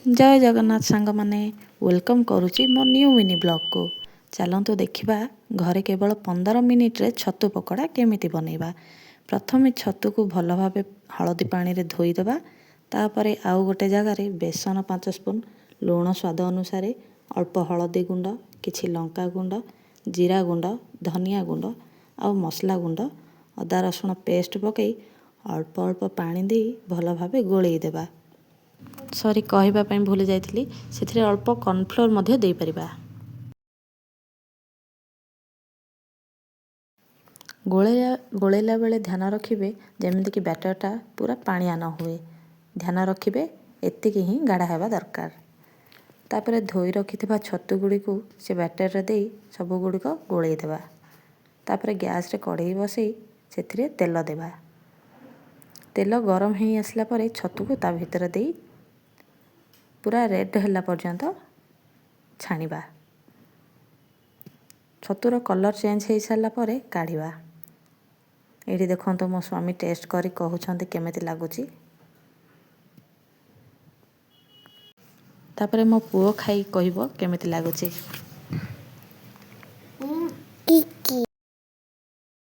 ଜୟ ଜଗନ୍ନାଥ ସାଙ୍ଗମାନେ, welcome କରୁଛି ମୋ ନ୍ୟୁ ମିନି ବ୍ଲଗ୍କୁ। ଚାଲନ୍ତୁ ଦେଖିବା ଘରେ କେବଳ 15 ମିନିଟ୍ରେ ଛତୁ ପକୋଡ଼ା କେମିତି ବନେଇବା। ପ୍ରଥମେ ଛତୁକୁ ଭଲ ଭାବେ ହଳଦୀ ପାଣିରେ ଧୋଇଦେବା। ତାପରେ ଆଉ ଗୋଟେ ଜାଗାରେ ବେସନ 5 ସ୍ପୁନ୍, ଲୁଣ ସ୍ୱାଦ ଅନୁସାରେ, ଅଳ୍ପ ହଳଦୀ ଗୁଣ୍ଡ, କିଛି ଲଙ୍କା ଗୁଣ୍ଡ, ଜିରା ଗୁଣ୍ଡ, ଧନିଆ ଗୁଣ୍ଡ ଆଉ ମସଲା ଗୁଣ୍ଡ, ଅଦା ରସୁଣ ପେଷ୍ଟ ପକାଇ ଅଳ୍ପ ଅଳ୍ପ ପାଣି ଦେଇ ଭଲ ଭାବେ ଗୋଳେଇ ଦେବା। ସରି, କହିବା ପାଇଁ ଭୁଲି ଯାଇଥିଲି, ସେଥିରେ ଅଳ୍ପ କର୍ଣ୍ଣଫ୍ଲୋର୍ ମଧ୍ୟ ଦେଇପାରିବା। ଗୋଳେଇଲା ବେଳେ ଧ୍ୟାନ ରଖିବେ ଯେମିତିକି ବ୍ୟାଟରଟା ପୁରା ପାଣିଆ ନ ହୁଏ। ଧ୍ୟାନ ରଖିବେ, ଏତିକି ହିଁ ଗାଢ଼ା ହେବା ଦରକାର। ତାପରେ ଧୋଇ ରଖିଥିବା ଛତୁ ଗୁଡ଼ିକୁ ସେ ବ୍ୟାଟରରେ ଦେଇ ସବୁଗୁଡ଼ିକ ଗୋଳେଇ ଦେବା। ତାପରେ ଗ୍ୟାସ୍ରେ କଢ଼େଇ ବସେଇ ସେଥିରେ ତେଲ ଦେବା। ତେଲ ଗରମ ହେଇ ଆସିଲା ପରେ ଛତୁକୁ ତା ଭିତରେ ଦେଇ ପୁରା ରେଡ଼୍ ହେଲା ପର୍ଯ୍ୟନ୍ତ ଛାଣିବା। ଛତୁର କଲର୍ ଚେଞ୍ଜ ହେଇସାରିଲା ପରେ କାଢ଼ିବା। ଏଇଠି ଦେଖନ୍ତୁ, ମୋ ସ୍ୱାମୀ ଟେଷ୍ଟ କରି କହୁଛନ୍ତି କେମିତି ଲାଗୁଛି। ତାପରେ ମୋ ପୁଅ ଖାଇ କହିବ କେମିତି ଲାଗୁଛି।